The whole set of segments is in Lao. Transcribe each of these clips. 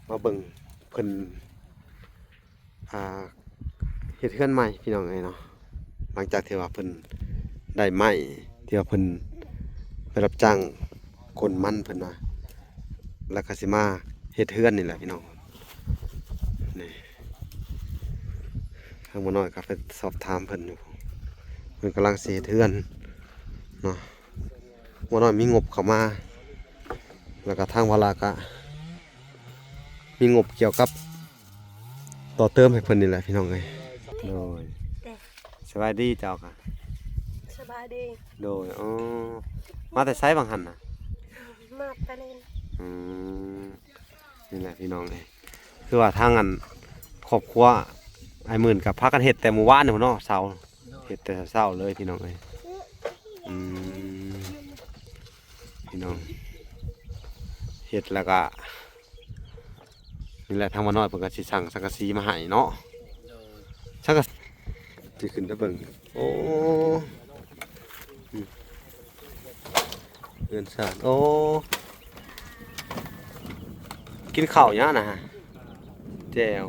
ມາເບິ່ງເພິ່ນ ອ່າ ເຮັດເຮືອນໃໝ່ພີ່ນ້ອງເອີຍເນາະ. ຫຼັງຈາກທີ່ວ່າເພິ່ນໄດ້ໄມ້ ທີ່ວ່າເພິ່ນໄປຮັບຈ້າງຂົນມັນເພິ່ນວ່າ ແລ້ວກໍຊິມາເຮັດເຮືອນນີ້ແຫຼະພີ່ນ້ອງ. ນີ້ ທາງບ່າວນ້ອຍກໍໄປສອບຖາມເພິ່ນຢູ່ ເພິ່ນກຳລັງຊິເຮັດເຮືອນເນາະ. ບ່າວນ້ອຍມີງົບເຂົ້າມາ ແລ້ວກໍທາງວາລາກະມີງົບກ່ຽວກັບຕໍ່ເຕີມໃຫ້ເພິ່ນນີ້ແຫຼະພີ່ນ້ອງເອີຍ. ໂດຍ ສະບາຍດີເຈົ້າກະ. ສະບາຍດີ. ໂດຍ ອໍ ມາແຕ່ໃສຫວ່າງຫັ້ນນະ? ມາແຕ່ຫຼິ້ນ. ອືມ ນີ້ແຫຼະພີ່ນ້ອງເອີຍ ຄືວ່າທາງອັນຄອບຄົວອ້າຍໝື່ນກໍພາກັນເຮັດແຕ່ມື້ວານນີ້ພຸ້ນເນາະ ເຊົ້າ ເຮັດແຕ່ເຊົ້າເລີຍພີ່ນ້ອງເອີຍ. ອືມ ພີ່ນ້ອງ ເຮັດແລ້ວກະ ນີ້ແຫຼະ ທາງບ່າວນ້ອຍເພິ່ນກໍຊິສັ່ງສັງກະສີມາໃຫ້ເນາະ. ໂດຍ ສັງກະສີ ຊິຂຶ້ນໄປເບິ່ງ. ໂອ້ ອືມ ເຮືອນຊານ. ໂອ້ ກິນເຂົ້າຫຍັງນະ? ແຈ່ວ.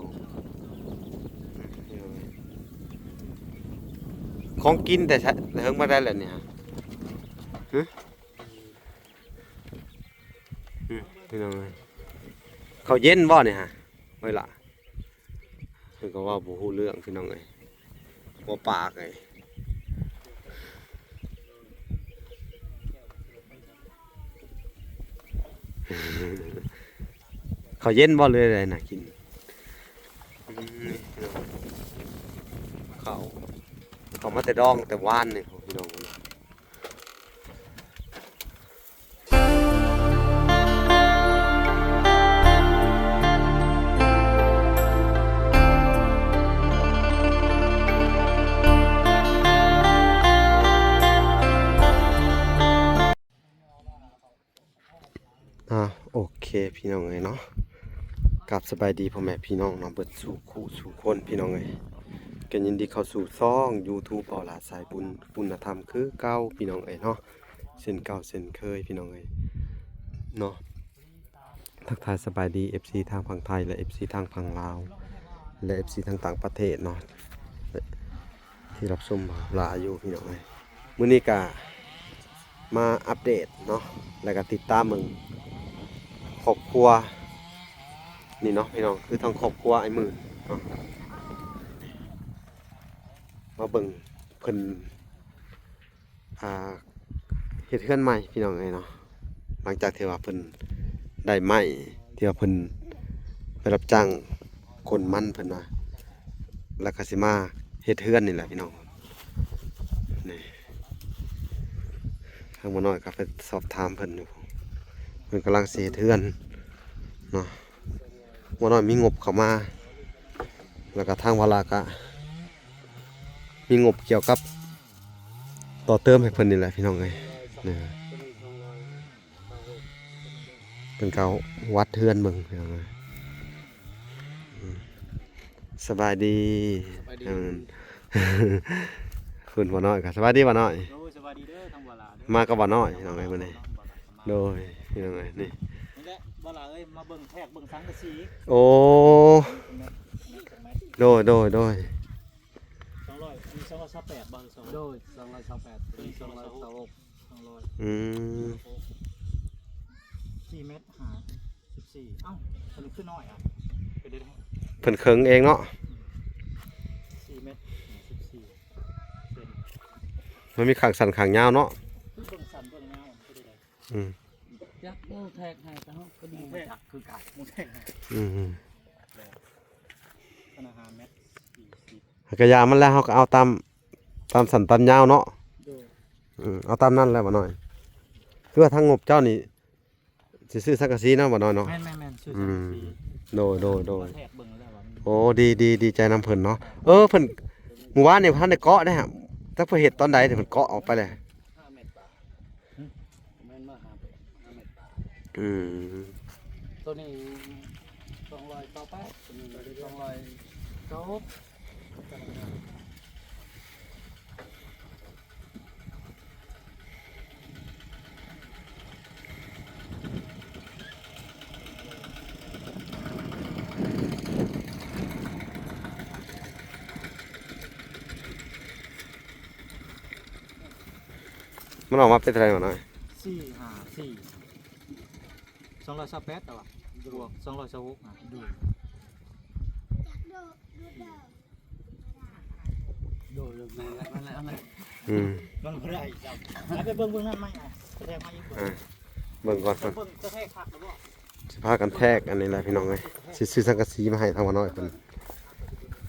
ຂອງກິນແຕ່ເຫິງປານໃດແລ້ວນີ້? ຮະ? ອືມ ພີ່ນ້ອງເອີຍ ເຂົ້າເຢັນບໍ່ນີ້ຮະ? ເອີຍລະ ເພິ່ນກໍເວົ້າບໍ່ຮູ້ເລື່ອງພີ່ນ້ອງເອີຍ ບໍ່ປາກເອີຍ. ເຂົ້າເຢັນບໍ່ ຫຼືໃດນະກິນ? ອືມ ເຂົ້າ ເຂົ້າມາແຕ່ດອງແຕ່ວານນີ້ພີ່ນ້ອງ. ອ່າ ໂອເຄພີ່ນ້ອງເອີຍເນາະ ກາບສະບາຍດີພໍ່ແມ່ພີ່ນ້ອງເນາະ ເບິດສູ່ຄູ່ສູ່ຄົນພີ່ນ້ອງເອີຍ. ກໍຍິນດີເຂົ້າສູ່ຊ່ອງ YouTube ເບົາຫຼ້າສາຍບຸນຄຸນນະທຳຄືເກົ່າພີ່ນ້ອງເອີຍເນາະ. ເຊັ່ນເກົ່າເຊັ່ນເຄີຍພີ່ນ້ອງເອີຍເນາະ. ທັກທາຍສະບາຍດີ ເອັຟຊີ ທາງຝັ່ງໄທ ແລະ ເອັຟຊີ ທາງຝັ່ງລາວ ແລະ ເອັຟຊີ ທາງຕ່າງປະເທດເນາະ ທີ່ຮັບຊົມຫຼາຍຢູ່ພີ່ນ້ອງເອີຍ. ມື້ນີ້ກະມາອັບເດດເນາະ ແລະ ກະຕິດຕາມເບິ່ງຄອບຄົວນີ້ເນາະພີ່ນ້ອງ ຄືທາງຄອບຄົວອ້າຍໝື່ນເນາະ ມາເບິ່ງເພິ່ນ ອ່າ ເຮັດເຮືອນໃໝ່ພີ່ນ້ອງເອີຍເນາະ. ຫຼັງຈາກທີ່ວ່າເພິ່ນໄດ້ໄມ້ ທີ່ວ່າເພິ່ນໄປຮັບຈ້າງຂົນມັນເພິ່ນວ່າ ແລ້ວກໍຊິມາເຮັດເຮືອນນີ້ແຫຼະພີ່ນ້ອງ. ນີ້ ທາງບ່າວນ້ອຍກໍໄປສອບຖາມເພິ່ນຢູ່ ເພິ່ນກຳລັງຊິເຮັດເຮືອນເນາະ. ບ່າວນ້ອຍມີງົບເຂົ້າມາ ແລ້ວກໍທາງວາລາກະມີງົບກ່ຽວກັບ ຕໍ່ເຕີມໃຫ້ເພິ່ນນີ້ແຫຼະພີ່ນ້ອງເອີຍ. ນີ້ ເພິ່ນກໍວັດເຮືອນເບິ່ງພີ່ນ້ອງເອີຍ. ອືມ ສະບາຍດີ. ສະບາຍດີ. ອືມ ຄຸນບ່າວນ້ອຍກໍສະບາຍດີບ່າວນ້ອຍ. ໂດຍ ສະບາຍດີເດີ ທາງບ່າວຫຼ້າເດີ. ມາກັບບ່າວນ້ອຍພີ່ນ້ອງເອີຍມື້ນີ້. ໂດຍ ພີ່ນ້ອງເອີຍ ນີ້ ນີ້ແຫຼະບ່າວຫຼ້າເອີຍ ມາເບິ່ງແທກເບິ່ງສັງກະສີ. ໂອ້ ໂດຍ ໂດຍ ໂດຍ. ສອງຮ້ອຍ ອັນນີ້ສອງຮ້ອຍຊາວແປດບໍ່? ໂດຍ ສອງຮ້ອຍຊາວແປດ ຕົວນີ້ສອງຮ້ອຍຊາວຫົກ ສອງຮ້ອຍ. ອືມ ສີ່ແມັດຫ້າສິບສີ່. ເອົ້າ ຕົວນີ້ຄືນ້ອຍອ່ະ ເປັນໄດ້ ເພິ່ນເຄິ່ງເອງເນາະ. ອືມ ສີ່ແມັດຫ້າສິບສີ່ເຊັນ. ມັນມີຂ້າງສັ້ນຂ້າງຍາວເນາະ ຄືເບິ່ງສັ້ນເບິ່ງຍາວຄືໄດ້. ອືມ ຈັກໝູ່ແທກໃຫ້ ແຕ່ເຮົາກໍດີ ໝູ່ແທກ ຈັກຄືກັນ ໝູ່ແທກໃຫ້. ອືມ ຂະໜາດຫ້າແມັດສີ່ສິບ ກະຢ່າມັນແລ້ວ ເຮົາກໍເອົາຕາມ ຕາມສັ້ນຕາມຍາວເນາະ. ໂດຍ ອືມ ເອົາຕາມນັ້ນແຫຼະບ່າວນ້ອຍ. ຄືວ່າທາງງົບເຈົ້ານີ້ຊິຊື້ສັງກະສີເນາະບ່າວນ້ອຍເນາະ. ແມ່ນໆໆ ຊື້ສັງກະສີ. ອືມ ໂດຍໆໆ ແທກເບິ່ງແລ້ວວ່າມັນ ໂອ້ ດີໆ ດີໃຈນຳເພິ່ນເນາະ. ເອີ ເພິ່ນ ມື້ວານນີ້ບໍ່ທັນໄດ້ເກາະເດ້ ຈັກເພິ່ນເຮັດຕອນໃດ ເພິ່ນເກາະອອກໄປແລ້ວ. ຫ້າແມັດ ຫຶ ແມ່ນບໍ່ ຫ້າແມັດ ຫ້າແມັດປາຍ. ອືມ ຕົວນີ້ສອງຮ້ອຍຊາວແປດ ຕົວນີ້ສອງຮ້ອຍຊາວຫົກ. ໂ ມັນອອກມາເປັນເທົ່າໃດວະນ້ອຍ? ສີ່ຫ້າສີ່ ສອງຮ້ອຍຊາວແປດ ແລ້ວວະ ບວກສອງຮ້ອຍຊາວຫົກ ອະ ໂດຍ ໂດຍ ແມ່ນແລ້ວ ແມ່ນແລ້ວ ແມ່ນແລ້ວ ອືມ ມັນບໍ່ໄດ້ອີກແລ້ວ ໄປເບິ່ງເບື້ອງນັ້ນໃໝ່ ອະ ແສດງມາອີກເບິ່ງ ອ່າ ເບິ່ງກ່ອນ ເບິ່ງ ຈະແທກຄັກຫຼືບໍ່? ຊິພາກັນແທກອັນນີ້ແຫຼະພີ່ນ້ອງເອີຍ ຊິຊື້ສັງກະສີມາໃຫ້ທາງບ່າວນ້ອຍເພິ່ນ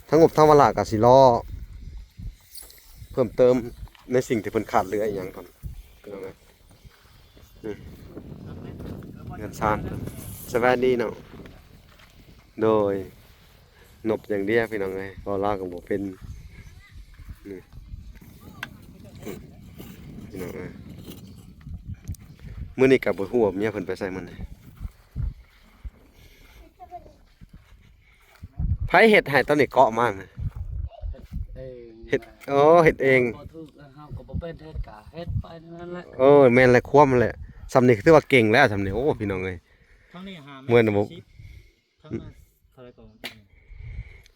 ທັງງົບທັງວາລະກະຊິລໍເພີ່ມເຕີມໃນສິ່ງທີ່ເພິ່ນຂາດເຫຼືອອີ່ຫຍັງກ່ອນພີ່ນ້ອງເອີຍ ນີ້ ເຮືອນຊານເພິ່ນ ສະບາຍດີເນາະ ໂດຍ ນົບຢ່າງດຽວພີ່ນ້ອງເອີຍ ເວົ້າລາວກໍບໍ່ເປັນ ນີ້ ພີ່ນ້ອງເອີຍ ມື້ນີ້ກໍບໍ່ຮູ້ວ່າເມຍເພິ່ນໄປໃສມື້ນີ້ ໃຜເຮັດໃຫ້ຕອນນີ້ເກາະມານະ? ເຮັດເອງ ເຮັດ ໂອ້ ເຮັດເອງ ບໍ່ຖືກແລ້ວເຮົາກໍບໍ່ເປັນເຮັດກະເຮັດໄປນັ້ນແຫຼະ ເອີ ແມ່ນແຫຼະ ຄວາມນັ້ນແຫຼະ ສ່ຳນີ້ຄືວ່າເກັ່ງແລ້ວ ສ່ຳນີ້ ໂອ້ ພີ່ນ້ອງເອີຍ ທັງນີ້ຫ້າແມັດ ເມື່ອນະບໍ່ ສິບ ທັງນັ້ນເທົ່າໃດກໍ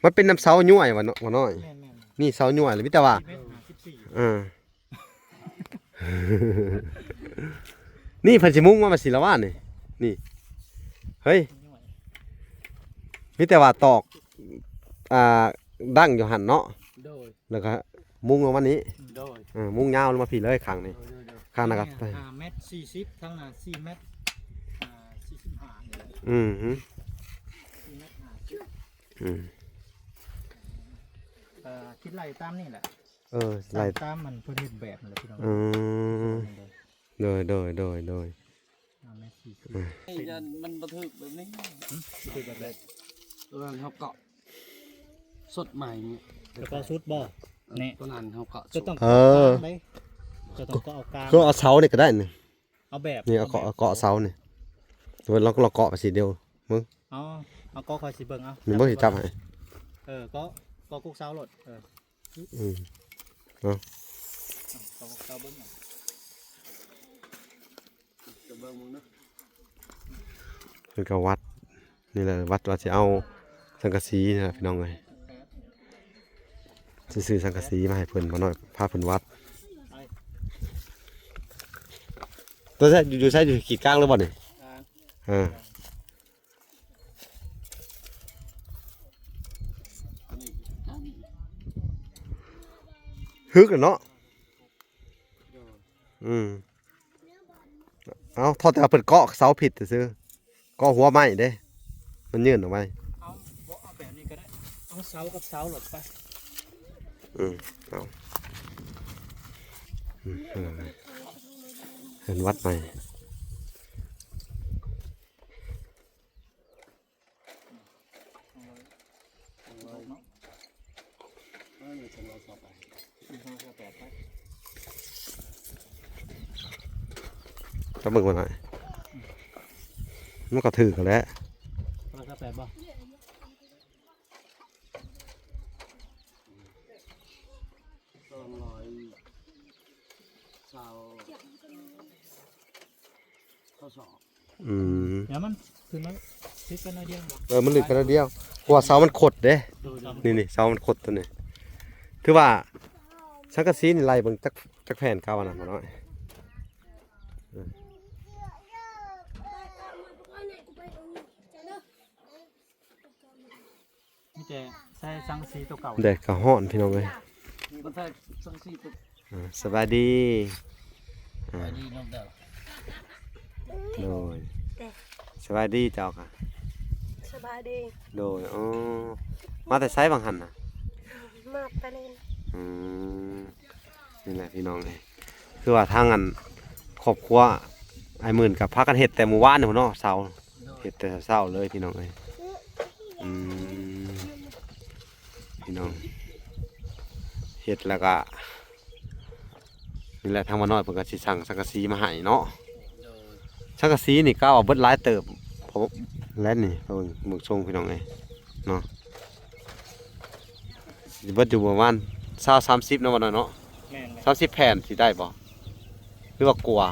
ມັນເປັນນຳເສົາຍ້ວຍວ່າເນາະ ວ່ານ້ອຍ ແມ່ນໆ ນີ້ເສົາຍ້ວຍ ມີແຕ່ວ່າ ສິບແມັດຫ້າສິບສີ່ ເອີ ນີ້ເພິ່ນຊິມຸງມາວ່າສິລະວານນີ້ ນີ້ ເຮີ້ຍ ມີແຕ່ວ່າຕອກ ອ່າ ດັ້ງຢູ່ຫັ້ນເນາະ ໂດຍ ແລ້ວກໍມຸງລົງມານີ້ ໂດຍ ເອີ ມຸງຍາວລົງມາພີ້ເລີຍຂ້າງນີ້ ໂດຍໆໆ ຂ້າງນັ້ນກໍ ນີ້ຫ້າແມັດສີ່ສິບ ທັງນັ້ນສີ່ແມັດ ອ່າ ສີ່ສິບຫ້ານີ້ແຫຼະ ອືມ ສີ່ແມັດຫ້າສິບ ອືມ ເອີ ຄິດໄລ່ຕາມນີ້ແຫຼະ ເອີ ໄລ່ຕາມມັນເພິ່ນເຮັດແບບນັ້ນແຫຼະພີ່ນ້ອງ ອືມ ໂດຍ ໂດຍ ໂດຍ ໂດຍ ອ່າ ແມັດສີ່ສິບ ອືມ ຢ້ານມັນບໍ່ຖືກແບບນີ້ ບໍ່ຖືກແບບໃດ ຕົວນັ້ນເຮົາເກາະສົດໃໝ່ນີ້ ແລ້ວກໍສຸດບໍ່ ນີ້ ຕົວນັ້ນເຮົາເກາະ ຈະຕ້ອງ ເອີ ເຈົ້າຕ້ອງເກາະເອົາກາງ ກໍເອົາເສົານີ້ກໍໄດ້ນີ້ ເອົາແບບ ນີ້ເອົາເກາະ ເອົາແບບ ເກາະເສົານີ້ ລອງ ລອງເກາະໄປຊິດຽວ ເບິ່ງ ເອົາ ເອົາເກາະຂ້ອຍຊິເບິ່ງ ເອົາ ນີ້ບໍ່ຊິຈັບໃຫ້ ເອີ ເກາະ ເກາະກົກເສົາໂລດ ເອີ ອືມ ເອົາ ເອົາ ເອົາເບິ່ງ ຈະເບິ່ງເບິ່ງເນາະ ເພິ່ນກໍວັດ ນີ້ແຫຼະ ວັດວ່າຊິເອົາສັງກະສີນີ້ແຫຼະພີ່ນ້ອງເອີຍ ຊິຊື້ສັງກະສີມາໃຫ້ເພິ່ນ ບ່າວນ້ອຍພາເພິ່ນວັດ ຕົວໃສ ຢູ່ໃສ ຢູ່ຂີດກາງຫຼືບໍ່ນີ້? ເອີ ຮຶກແລ້ວເນາະ ອືມ ເອົາ ເທົ່າແຕ່ວ່າເພິ່ນເກາະເສົາຜິດຊື່ໆ ເກາະຫົວໄມ້ເດ້ ມັນຍື່ນອອກໄປ ເອົາ ບໍ່ເອົາແບບນີ້ກໍໄດ້ ເອົາເສົາກັບເສົາໂລດໄປ ອືມ ເອົາ ອືມ ເຮືອນວັດໃໝ່. ຈັບເບິ່ງກ່ອນໜ້ອຍ ມັນກໍຖືກຫັ້ນແຫຼະ ສອງຮ້ອຍຊາວ ຂໍ້ສອບ ອືມ ແລ້ວມັນຂຶ້ນມາຕິດກັນໜ້ອຍດຽວ ເອີ ມັນລຶກກັນໜ້ອຍດຽວ ເພາະວ່າເສົາມັນຄົດເດ້ ໂດຍໆ ນີ້ໆ ເສົາມັນຄົດຕົວນີ້ ຖືວ່າສັງກະສີນີ້ໄລ່ເບິ່ງຈັກ ຈັກແຜ່ນເກົ່າອັນນັ້ນບໍ່ນ້ອຍ ເອີ ມີແຕ່ໃສ່ສັງກະສີຕົວເກົ່າ ແດດກໍຮ້ອນພີ່ນ້ອງເອີຍ ມັນໃສ່ສັງກະສີຕົວ ອ່າ ສະບາຍດີ ສະບາຍດີນ້ອງເດີ ໂດຍ ສະບາຍດີເຈົ້າກະ ສະບາຍດີ ໂດຍ ອໍ ມາແຕ່ໃສຫວ່າງຫັ້ນນະ ມາແຕ່ເລ່ນ ອືມ ນີ້ແຫຼະພີ່ນ້ອງເອີຍ ຄືວ່າທາງອັນຄອບຄົວອ້າຍໝື່ນກໍພາກັນເຮັດແຕ່ມື້ວານນີ້ພຸ້ນເນາະ ເຊົ້າ ເຮັດແຕ່ເຊົ້າເລີຍພີ່ນ້ອງເອີຍ ອືມ ພີ່ນ້ອງ ເຮັດແລ້ວກະ ນີ້ແຫຼະ ທາງບ່າວນ້ອຍເພິ່ນກໍຊິສັ່ງສັງກະສີມາໃຫ້ເນາະ ໂດຍ ສັງກະສີນີ້ກະວ່າເບິດຫຼາຍເຕີບ ເພາະ ແລະນີ້ ເບິ່ງ ເບິ່ງຊົງພີ່ນ້ອງເອີຍເນາະ ຊິເບິດຢູ່ປະມານຊາວ ສາມສິບເນາະ ບ່າວນ້ອຍເນາະ ແມ່ນໆ ສາມສິບແຜ່ນຊິໄດ້ບໍ່ ຫຼືວ່າກວ່າ?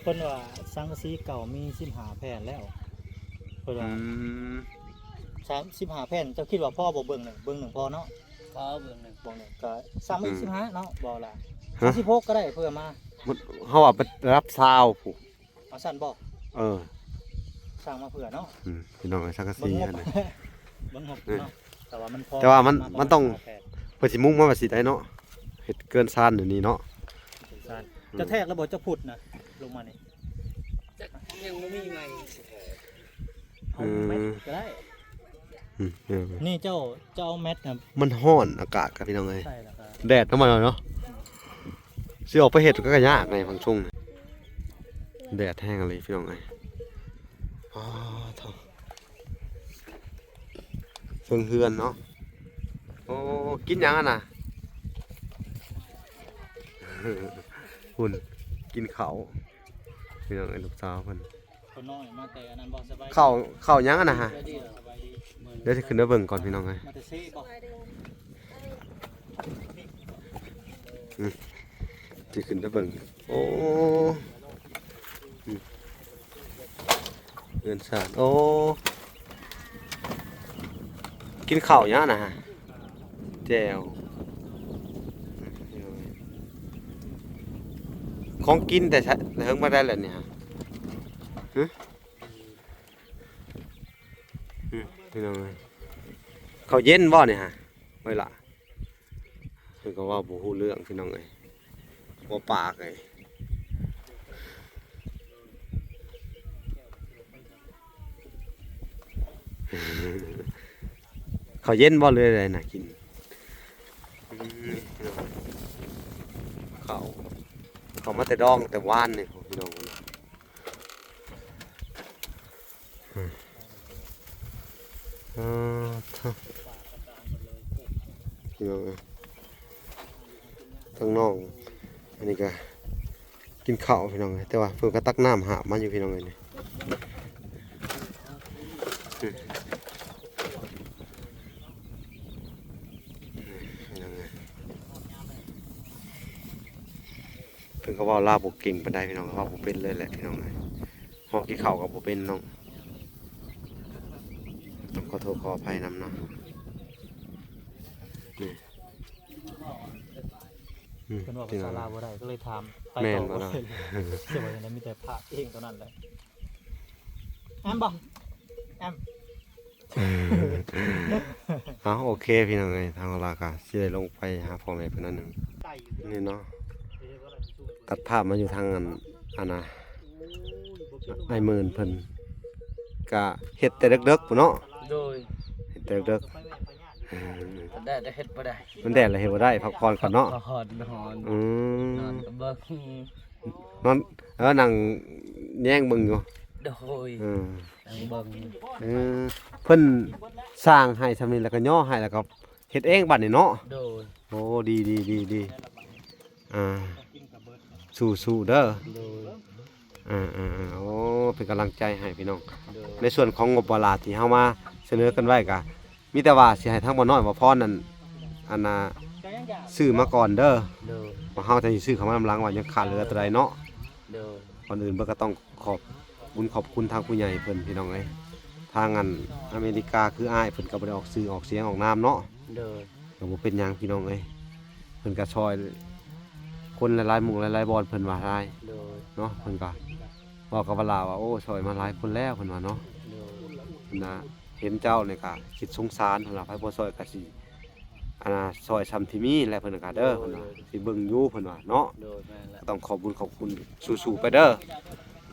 ເພິ່ນວ່າສັງກະສີເກົ່າມີສິບຫ້າແຜ່ນແລ້ວ ເພິ່ນວ່າ ອືມ ສາມສິບຫ້າແຜ່ນ ເຈົ້າຄິດວ່າພໍບໍ່ເບິ່ງໜຶ່ງ ເບິ່ງໜຶ່ງພໍເນາະ ພໍເບິ່ງໜຶ່ງ ເບິ່ງໜຶ່ງ ກໍສ້າງມາອີກ ອືມ ສິບຫ້າເນາະ ບໍ່ລະ ຮະ ສີ່ສິບຫົກກໍໄດ້ ເພື່ອມາ ມັນ ເຮົາວ່າໄປລະດັບຊາວພຸ້ນ. ເອົາຊັ້ນບໍ່? ເອີ ສ້າງມາເພື່ອເນາະ. ອືມ ພີ່ນ້ອງເອີຍ ສັງກະສີຫັ້ນນະ ເບິ່ງງົບ ເອີ ເນາະ ແຕ່ວ່າມັນພໍ ແຕ່ວ່າມັນ ມັນຕ້ອງ ເພິ່ນຊິມຸງມາວ່າຊິໄດ້ເນາະ ເຮັດເກີນຊານດຽວນີ້ເນາະ. ເກີນຊານ ອືມ ເຈົ້າແທກແລ້ວບໍ່? ເຈົ້າພຸດນະ ລົງມານີ້ ຍັງບໍ່ມີໃໝ່ ເອົາແມັດກໍໄດ້. ອືມ ເອີ ນີ້ເຈົ້າ ເຈົ້າເອົາແມັດນະ ມັນຮ້ອນອາກາດກັບ ພີ່ນ້ອງເອີຍ ໃສ່ແລ້ວກໍ ແດດນຳມັນເນາະ ຊິອອກໄປເຮັດກໍຍາກໃນບາງຊ່ວງ ແດດແຮງອີ່ຫຼີ ພີ່ນ້ອງເອີຍ. ອໍ ໂທ້ ເທິງເຮືອນເນາະ. ໂອ້ ກິນຫຍັງຫັ້ນນະ? ພຸ້ນ ກິນເຂົ້າ ພີ່ນ້ອງເອີຍ ລູກສາວເພິ່ນ ຄົນນ້ອຍມາແຕ່ອັນນັ້ນບໍ່? ສະບາຍດີ ເຂົ້າ ເຂົ້າຫຍັງຫັ້ນນະ? ສະບາຍດີ ສະບາຍດີ ດຽວຊິຂຶ້ນໄປເບິ່ງກ່ອນ ພີ່ນ້ອງເອີຍ. ມາແຕ່ເຊບໍ່? ອືມ ຊິຂຶ້ນໄປເບິ່ງ. ໂອ້ ອືມ ເຮືອນຊານ ໂອ້ ກິນເຂົ້າຫຍັງນະ? ແຈ່ວ ຂອງກິນແຕ່ເຫິງປານໃດແລ້ວນີ້? ຮະ ອືມ ພີ່ນ້ອງເອີຍ ເຂົ້າເຢັນບໍ່ນີ້? ເຮີ້ຍລະ ເພິ່ນກໍເວົ້າບໍ່ຮູ້ເລື່ອງ ພີ່ນ້ອງເອີຍ ຫົວປາກເອີຍ. ເຂົ້າເຢັນບໍ່ ຫຼືໃດນະ ກິນ? ອືມ ເຂົ້າ ເຂົ້າມາແຕ່ດອງແຕ່ວານນີ້ ພີ່ນ້ອງ. ອືມ ອ່າ ທ- ພີ່ນ້ອງເອີຍ ທາງນ້ອງ ອັນນີ້ກະກິນເຂົ້າ ພີ່ນ້ອງເອີຍ ແຕ່ວ່າເພິ່ນກະຕັກນ້ຳຫາບມາຢູ່ ພີ່ນ້ອງເອີຍ ນີ້. ອືມ ພີ່ນ້ອງເອີຍ ເພິ່ນກໍເວົ້າລາວບໍ່ເກັ່ງປານໃດ ພີ່ນ້ອງ ເວົ້າບໍ່ເປັນເລີຍແຫຼະ ພີ່ນ້ອງເອີຍ. ເຮົາກິນເຂົ້າກໍບໍ່ເປັນເນາະ ຕ້ອງຂໍໂທດຂໍອະໄພນຳເນາະ. ນີ້ ອືມ ເພິ່ນເວົ້າພາສາລາວບໍ່ໄດ້ ກໍເລີຍຖາມ ແມ່ນບໍ່ເນາະ? ເຊື່ອວ່າຈັ່ງໃດ ມີແຕ່ພາກເອງເທົ່ານັ້ນແຫຼະ. ແອມບໍ່? ແອມ. ເອົາ ໂອເຄ ພີ່ນ້ອງເອີຍ ທາງເຮົາລາກະຊິໄດ້ລົງໄປຫາພໍ່ແມ່ເພິ່ນໜ້ອຍໜຶ່ງ ນີ້ເນາະ. ຕັດພາບມາຢູ່ທາງອັນ ອັນນະ ອ້າຍໝື່ນເພິ່ນກະເຮັດແຕ່ເດິກໆພຸ້ນເນາະ. ໂດຍ ເຮັດແຕ່ເດິກໆ ມັນແດດແລ້ວເຮັດບໍ່ໄດ້ ມັນແດດແລ້ວເຮັດບໍ່ໄດ້ ພັກຜ່ອນກ່ອນເນາະ. ພັກຜ່ອນນອນ ອືມ ນອນກໍເບິ່ງ ນອນ ເອີ ນັ່ງແຍງເບິ່ງຢູ່. ໂດຍ ເອີ ນັ່ງເບິ່ງ ເອີ ເພິ່ນສ້າງໃຫ້ຊ່ຳນີ້ແລ້ວກໍຍໍໃຫ້ ແລ້ວກໍເຮັດເອງບັດນີ້ເນາະ. ໂດຍ ໂອ້ ດີໆໆໆ ອ່າ ສູ້ໆເດີ. ໂດຍ ອ່າໆໆ ໂອ້ ເປັນກຳລັງໃຈໃຫ້ພີ່ນ້ອງ. ໂດຍ ໃນສ່ວນຂອງງົບປະມານທີ່ເຮົາມາສະເໜີກັນໄວ້ກະ ມີແຕ່ວ່າຊິໃຫ້ທາງບ່າວນ້ອຍບ່າວພອນນັ້ນ ອັນນ່າ ຊື້ມາກ່ອນເດີ. ໂດຍ ວ່າເຮົາຈະຊິຊື້ເຂົ້າມານຳຫຼັງວ່າຍັງຂາດເຫຼືອຕົວໃດເນາະ. ໂດຍ ກ່ອນອື່ນເພິ່ນກໍຕ້ອງຂອບບຸນຂອບຄຸນທາງຜູ້ໃຫຍ່ເພິ່ນ ພີ່ນ້ອງເອີຍ. ທາງອັນອາເມລິກາຄືອ້າຍເພິ່ນກໍບໍ່ໄດ້ອອກຊື່ອອກສຽງອອກນາມເນາະ. ໂດຍ ກໍບໍ່ເປັນຫຍັງພີ່ນ້ອງເອີຍ ເພິ່ນກໍຊ່ອຍຄົນຫຼາຍໆໝູ່ຫຼາຍໆບ່ອນ ເພິ່ນວ່າຫຼາຍ. ໂດຍ ເນາະ ເພິ່ນກໍເວົ້າກັບວ່າລາວວ່າ ໂອ້ ຊ່ອຍມາຫຼາຍຄົນແລ້ວ ເພິ່ນວ່າເນາະ. ໂດຍ ເພິ່ນວ່າເຫັນເຈົ້ານີ້ກໍຄິດສົງສານ ເພິ່ນວ່າໃຜບໍ່ຊ່ອຍກໍຊິ ອັນນ່າ ຊ່ອຍຊ່ຳທີ່ມີແຫຼະ ເພິ່ນກໍເດີ ໂດຍ ເພິ່ນວ່າ ໂດຍ ຊິເບິ່ງຢູ່ ເພິ່ນວ່າເນາະ. ໂດຍ ແມ່ນແຫຼະ ຕ້ອງຂອບບຸນຂອບຄຸນ ສູ້ໆໄປເດີ.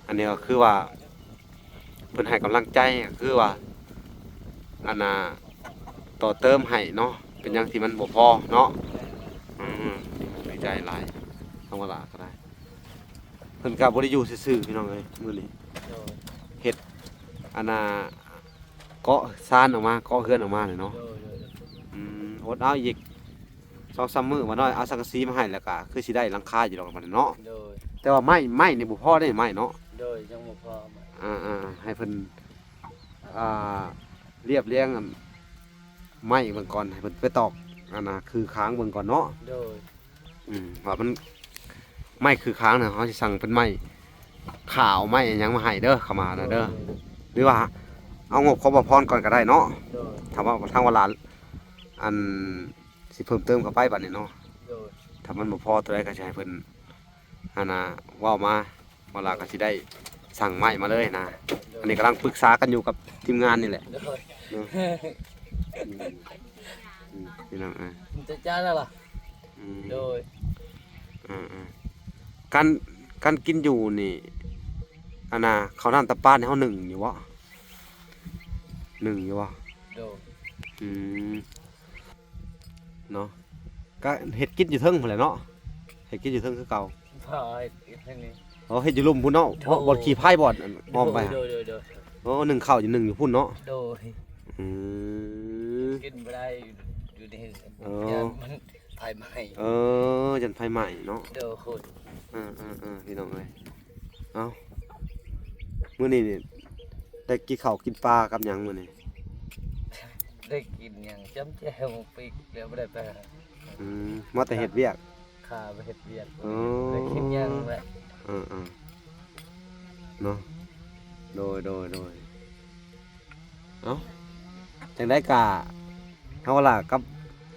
ອັນນີ້ກໍຄືວ່າ ເພິ່ນໃຫ້ກຳລັງໃຈ ກໍຄືວ່າ ອັນນ່າ ຕໍ່ເຕີມໃຫ້ເນາະ ເປັນຫຍັງທີ່ມັນບໍ່ພໍເນາະ. ອືມ ດີໃຈຫຼາຍ ທາງເວລາກໍໄດ້ ເພິ່ນກໍບໍ່ໄດ້ຢູ່ຊື່ໆ ພີ່ນ້ອງເອີຍ ມື້ນີ້. ໂດຍ ເຮັດ ອັນນ່າ ເກາະຊານອອກມາ ເກາະເຮືອນອອກມາເລີຍເນາະ. ໂດຍ ໂດຍ ອືມ ອົດເອົາອີກສອງສາມມື້ ບ່າວນ້ອຍເອົາສັງກະສີມາໃຫ້ ແລ້ວກໍຄືຊິໄດ້ຫຼັງຄາຢູ່ດອກບັດນີ້ເນາະ. ໂດຍ ແຕ່ວ່າໄມ້ ໄມ້ນີ້ບໍ່ພໍເດ້ ໄມ້ເນາະ. ໂດຍ ຍັງບໍ່ພໍ ອ່າໆ ໃຫ້ເພິ່ນ ອ່າ ລຽບລຽງອັນໄມ້ເບິ່ງກ່ອນ ໃຫ້ເພິ່ນໄປຕອກ ອັນນ່າ ຄືຄາງເບິ່ງກ່ອນເນາະ. ໂດຍ ອືມ ວ່າມັນ ໄມ້ຄືຄາງນະ ເຮົາຊິສັ່ງເປັນໄມ້ຂາວ ໄມ້ຫຍັງມາໃຫ້ເດີ ເຂົ້າມານະເດີ. ໂດຍ ຫຼືວ່າເອົາງົບຂອງບ່າວພອນກ່ອນກໍໄດ້ເນາະ. ໂດຍ ຖ້າວ່າທາງວາລາ ອັນ ຊິເພີ່ມເຕີມເຂົ້າໄປບັດນີ້ເນາະ. ໂດຍ ຖ້າມັນບໍ່ພໍຕົວໃດກໍຊິໃຫ້ເພິ່ນ ອັນນ່າ ເວົ້າມາ ເວລາກໍຊິໄດ້ສັ່ງໄມ້ມາເລີຍນະ. ອັນນີ້ກຳລັງປຶກສາກັນຢູ່ກັບທີມງານນີ້ແຫຼະ ໂດຍ ເນາະ ອືມ ອືມ ພີ່ນ້ອງເອີຍ ມັນຈະຈ້າແລ້ວລະ ອືມ ໂດຍ ເອີໆ ການ ການກິນຢູ່ນີ້ ອັນນ່າ ເຂົ້ານ້ຳຕຳປານີ້ເຮົາໜຶ້ງຢູ່ບໍ່? ໜຶ້ງຢູ່ບໍ່? ໂດຍ ອືມ ເນາະ ກໍເຮັດກິນຢູ່ເທິງພຸ້ນແຫຼະເນາະ ເຮັດກິນຢູ່ເທິງຄືເກົ່າ ບໍ່ ເຮັດ ເຮັດທາງນີ້ ອໍ ເຮັດຢູ່ລຸ່ມພຸ້ນເນາະ ໂດຍ ບ່ອນຂີ້ໄພ ບ່ອນອ້ອມໄປ ໂດຍ ໂດຍ ໂດຍ ໂອ້ ໜຶ້ງເຂົ້າຢູ່ ໜຶ້ງຢູ່ພຸ້ນເນາະ ໂດຍ ອືມ ກິນບໍ່ໄດ້ ຢູ່ ຢູ່ໃນເຮືອນ ອໍ ຢ້ານມັນໄຟໄໝ້ ເອີ ຢ້ານໄຟໄໝ້ເນາະ ໂດຍ ເອີໆໆ ພີ່ນ້ອງເອີຍ ເອົ້າ ມື້ນີ້ນີ້ ໄດ້ກິນເຂົ້າກິນປາກັບຫຍັງມື້ນີ້? ໄດ້ກິນຫຍັງ ຈ້ຳແຈ່ວໝາກປິກ ແລ້ວບໍ່ໄດ້ໄປຫາ ອືມ ມາແຕ່ເຮັດວຽກ ຂ້າໄປເຮັດວຽກ ອໍ ບໍ່ໄດ້ກິນຫຍັງແຫຼະ ເອີໆ ເນາະ ໂດຍໆໆ ເອົ້າ ຈັ່ງໃດກະ ເຮົາລະກັບ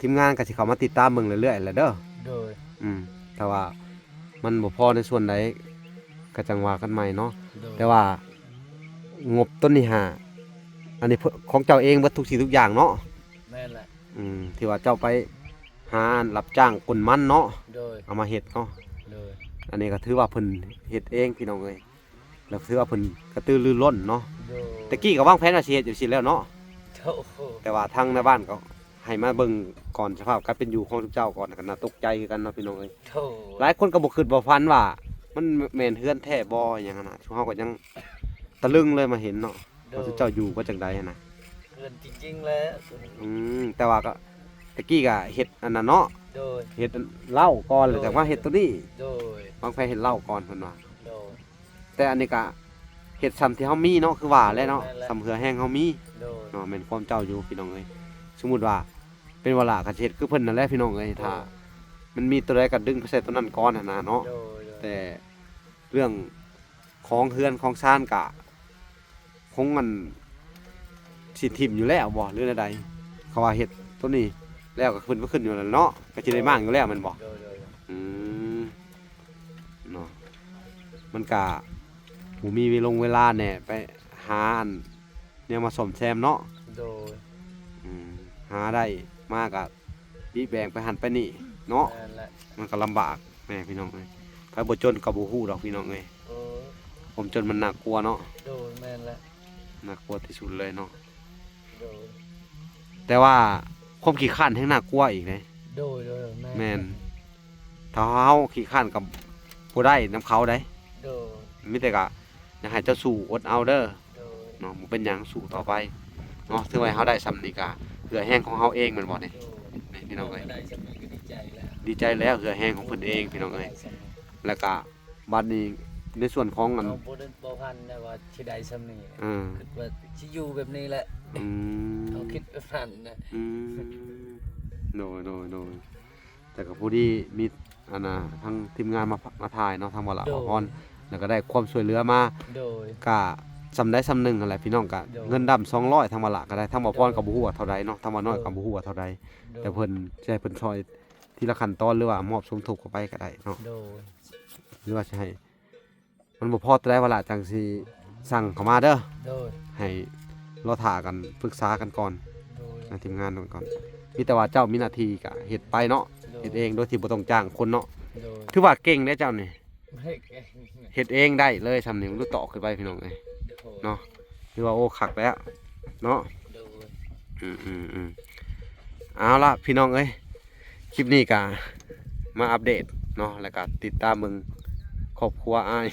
ທີມງານກໍຊິເຂົ້າມາຕິດຕາມເບິ່ງເລື້ອຍໆແຫຼະເດີ ໂດຍ ອືມ ຖ້າວ່າມັນບໍ່ພໍໃນສ່ວນໃດ ກໍຈັ່ງວ່າກັນໃໝ່ເນາະ ໂດຍ ແຕ່ວ່າງົບຕົ້ນນີ້ຫາ ອັນນີ້ຂອງເຈົ້າເອງເບິດທຸກສິ່ງທຸກຢ່າງເນາະ ແມ່ນແຫຼະ ອືມ ທີ່ວ່າເຈົ້າໄປຫາຮັບຈ້າງກົນມັນເນາະ ໂດຍ ເອົາມາເຮັດເນາະ ໂດຍ ອັນນີ້ກໍຖືວ່າເພິ່ນເຮັດເອງ ພີ່ນ້ອງເອີຍ ແລ້ວຖືວ່າເພິ່ນກະຕືລືລົ້ນເນາະ ໂດຍ ແຕ່ກີ້ກໍວາງແຜນວ່າຊິເຮັດຈັ່ງຊີ້ແລ້ວເນາະ ໂດຍ ແຕ່ວ່າທາງນາຍບ້ານກໍໃຫ້ມາເບິ່ງກ່ອນສະພາບການເປັນຢູ່ຂອງຊຸມເຈົ້າກ່ອນ ກໍໜ້າຕົກໃຈຄືກັນເນາະ ພີ່ນ້ອງເອີຍ ໂດຍ ຫຼາຍຄົນກໍບໍ່ຄິດບໍ່ຝັນວ່າ ມັນແມ່ນເຮືອນແທ້ບໍ່ ຫຍັງຫັ້ນນະ ຊຸມເຮົາກໍຍັງຕະລຶງເລີຍມາເຫັນເນາະ ໂດຍ ວ່າຊຸມເຈົ້າຢູ່ກັນຈັ່ງໃດຫັ້ນນະ ເຮືອນຈິງໆແຫຼະ ອືມ ແຕ່ວ່າກໍ ແຕ່ກີ້ກໍເຮັດອັນນັ້ນເນາະ ໂດຍ ເຮັດເຫຼົ້າກ່ອນ ໂດຍ ແລ້ວຈັ່ງມາເຮັດໂຕນີ້ ໂດຍ ວາງແຜນເຮັດເຫຼົ້າກ່ອນເພິ່ນວ່າ ໂດຍ ແຕ່ອັນນີ້ກະເຮັດສ່ຳທີ່ເຮົາມີເນາະ ຄືວ່າແຫຼະເນາະ ແມ່ນແຫຼະ ສ່ຳເຫື່ອແຮງເຮົາມີ ໂດຍ ເນາະ ແມ່ນຄວາມເຈົ້າຢູ່ພີ່ນ້ອງເອີຍ ສົມມຸດວ່າເປັນວາລະກໍຊິເຮັດຄືເພິ່ນນັ້ນແຫຼະພີ່ນ້ອງເອີຍ ໂດຍ ຖ້າມັນມີໂຕໃດກໍດຶງໄປໃສ່ໂຕນັ້ນກ່ອນຫັ້ນນະເນາະ ໂດຍ ໂດຍ ແຕ່ເລື່ອງຂອງເຮືອນຂອງຊານກະ ຄົງອັນ ຊິຖິ້ມຢູ່ແລ້ວບໍ່ ຫຼືແນວໃດ? ເຂົາວ່າເຮັດໂຕນີ້ແລ້ວກໍຂຶ້ນ ຂຶ້ນຢູ່ແລ້ວເນາະ ກໍຊິໄດ້ມ້າງຢູ່ແລ້ວແມ່ນບໍ່? ໂດຍ ໂດຍ ອືມ ເນາະ ມັນກະບໍ່ມີເວລົງເວລາແດ່ ໄປຫາອັນແນວມາສ້ອມແຊມເນາະ ໂດຍ ອືມ ຫາໄດ້ມາກະ ບີແບ່ງໄປຫັ້ນໄປນີ້ເນາະ ແມ່ນແຫຼະ ມັນກໍລຳບາກແດ່ພີ່ນ້ອງເອີຍ ໃຜບໍ່ຈົນກໍບໍ່ຮູ້ດອກພີ່ນ້ອງເອີຍ ເອີ ຄວາມຈົນມັນໜ້າກົວເນາະ ໂດຍ ແມ່ນແຫຼະ ໜ້າກົວທີ່ສຸດເລີຍເນາະ ໂດຍ ແຕ່ວ່າຄວາມຂີ້ຄ້ານແຮ່ງໜ້າກົວອີກເດ້ ໂດຍ ໂດຍ ແມ່ນ ແມ່ນ ຖ້າເຮົາຂີ້ຄ້ານກໍບໍ່ໄດ້ນຳເຂົາເດ້ ໂດຍ ມີແຕ່ກະຢາກໃຫ້ເຈົ້າສູ້ອົດເອົາເດີ ໂດຍ ເນາະ ບໍ່ເປັນຫຍັງ ສູ້ຕໍ່ໄປເນາະ ຖືວ່າເຮົາໄດ້ສ່ຳນີ້ກະເຫື່ອແຮງຂອງເຮົາເອງແມ່ນບໍ່ນີ້? ໂດຍ ນີ້ພີ່ນ້ອງເອີຍ ໄດ້ສ່ຳນີ້ກໍດີໃຈແລ້ວ ດີໃຈແລ້ວ ເຫື່ອແຮງຂອງເພິ່ນເອງພີ່ນ້ອງເອີຍ ໄດ້ສ່ຳນີ້ ແລ້ວກະບັດນີ້ໃນສ່ວນຂອງອັນ ເຮົາບໍ່ໄດ້ ບໍ່ຝັນໄດ້ວ່າຊິໄດ້ສ່ຳນີ້ ເອີ ຄິດວ່າຊິຢູ່ແບບນີ້ແຫຼະ ອືມ ເຮົາຄິດແບບນັ້ນນະ ອືມ ໂດຍ ໂດຍ ໂດຍ ແຕ່ກໍພໍດີມີ ອັນນ່າ ທາງທີມງານມາ ມາຖ່າຍເນາະ ທາງບ່າວຫຼ້າ ໂດຍ ບ່າວພອນ ແລ້ວກໍໄດ້ຄວາມຊ່ວຍເຫຼືອມາ ໂດຍ ກະສ່ຳໃດສ່ຳໜຶ່ງຫັ້ນແຫຼະພີ່ນ້ອງ ກະ ໂດຍ ເງິນດຳສອງຮ້ອຍ ທາງບ່າວຫຼ້າກໍໄດ້ ທາງບ່າວພອນ ໂດຍ ກໍບໍ່ຮູ້ວ່າເທົ່າໃດເນາະ ທາງບ່າວນ້ອຍ ໂດຍ ກໍບໍ່ຮູ້ວ່າເທົ່າໃດ ໂດຍ ແຕ່ເພິ່ນຊິໃຫ້ເພິ່ນຊ່ອຍທີລະຂັ້ນຕອນ ຫຼືວ່າມອບສົມທົບເຂົ້າໄປກໍໄດ້ເນາະ ໂດຍ ຫຼືວ່າຊິໃຫ້ ມັນບໍ່ພໍຕົວໃດວ່າລະ ຈັ່ງຊິສັ່ງເຂົ້າມາເດີ ໂດຍ ໃຫ້ລໍຖ້າກັນ ປຶກສາກັນກ່ອນ ໂດຍ ໃນທີມງານນັ້ນກ່ອນ ມີແຕ່ວ່າເຈົ້າມີໜ້າທີ່ກະເຮັດໄປເນາະ ໂດຍ ເຮັດເອງໂດຍທີ່ບໍ່ຕ້ອງຈ້າງຄົນເນາະ ໂດຍ ຖືວ່າເກັ່ງເດ້ເຈົ້ານີ້ ເຮັດເອງ ເຮັດເອງໄດ້ເລີຍຊ່ຳນີ້ ເບິ່ງດູຕອກຂຶ້ນໄປພີ່ນ້ອງເອີຍ ໂດຍ ເນາະ ຖືວ່າ ໂອ້ ຄັກແລ້ວເນາະ ໂດຍ ອືມໆໆ ເອົາລະພີ່ນ້ອງເອີຍ ຄລິບນີ້ກະມາອັບເດດເນາະ ແລ້ວກະຕິດຕາມເບິ່ງຄອບຄົວອ້າຍ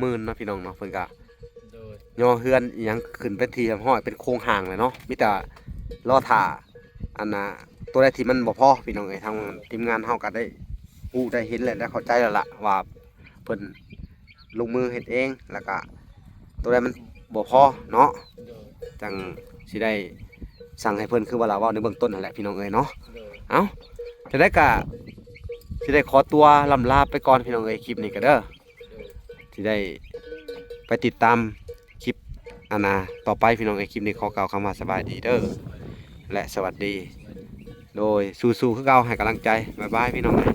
ໝື່ນເນາະພີ່ນ້ອງເນາະ ເພິ່ນກະ ໂດຍ ຍໍເຮືອນອີ່ຫຍັງຂຶ້ນເປັນທີ່ຮຽບຮ້ອຍ ເປັນໂຄງຮ່າງແລ້ວເນາະ ມີແຕ່ລໍຖ້າ ອັນນ່າ ຕົວໃດທີ່ມັນບໍ່ພໍພີ່ນ້ອງເອີຍ ທາງທີມງານເຮົາກະໄດ້ຮູ້ໄດ້ເຫັນແລ້ວ ໄດ້ເຂົ້າໃຈແລ້ວລະວ່າເພິ່ນ ລົງມືເຮັດເອງ ແລ້ວກະຕົວໃດມັນບໍ່ພໍເນາະ ໂດຍ ຈັ່ງຊິໄດ້ສັ່ງໃຫ້ເພິ່ນ ຄືວ່າລາວເວົ້າໃນເບື້ອງຕົ້ນຫັ້ນແຫຼະພີ່ນ້ອງເອີຍເນາະ ໂດຍ ເອົ້າ ຈັ່ງໃດກະຊິໄດ້ຂໍຕົວລ່ຳລາໄປກ່ອນພີ່ນ້ອງເອີຍ ຄລິບນີ້ກະເດີ ໂດຍ ຊິໄດ້ໄປຕິດຕາມຄລິບ ອັນນ່າ ຕໍ່ໄປພີ່ນ້ອງເອີຍ ຄລິບນີ້ຂໍກ່າວຄຳວ່າສະບາຍດີເດີ ແລະ ສະຫວັດດີ ສະບາຍດີ. ໂດຍ ສູ້ໆ ຄືເກົ່າ ໃຫ້ກຳລັງໃຈ. ບາຍບາຍ ພີ່ນ້ອງເອີຍ.